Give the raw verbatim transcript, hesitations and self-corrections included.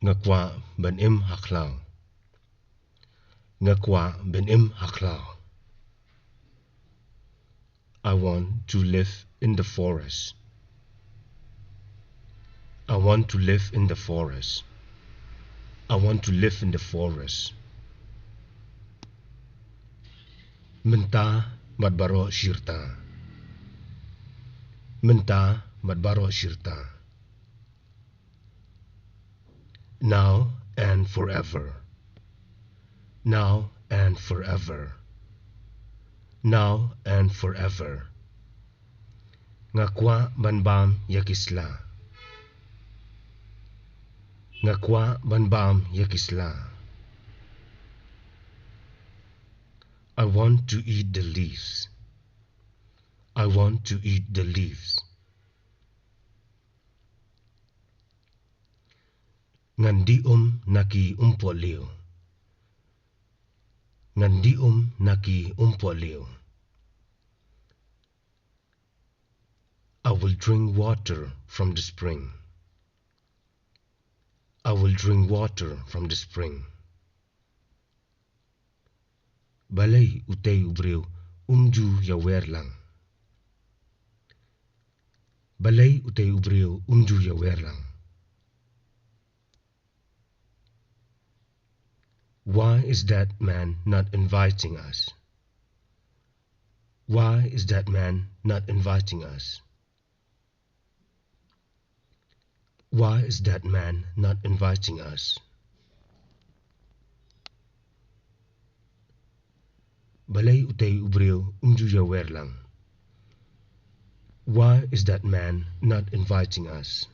Nga kwah ban im ha khlaw. Nga kwah ban im ha khlaw. I want to live in the forest. I want to live in the forest. I want to live in the forest. Mynta bad baroh shi rta. Mynta bad baroh shi rta. Now and forever. Now and forever. Now and forever. Nga kwah ban bam ïa ki sla. Nga kwah ban bam ïa ki sla. I want to eat the leaves. I want to eat the leaves. Ngan dih um na ki umpohliew. Ngan dih um na ki umpohliew. I will drink water from the spring. I will drink water from the spring. Balei utei u briew um ju ïawer lang? Balei utei u briew um ju ïawer lang? Why is that man not inviting us? Why is that man not inviting us? Why is that man not inviting us? Balei utei u briew um ju ïawer lang? Why is that man not inviting us?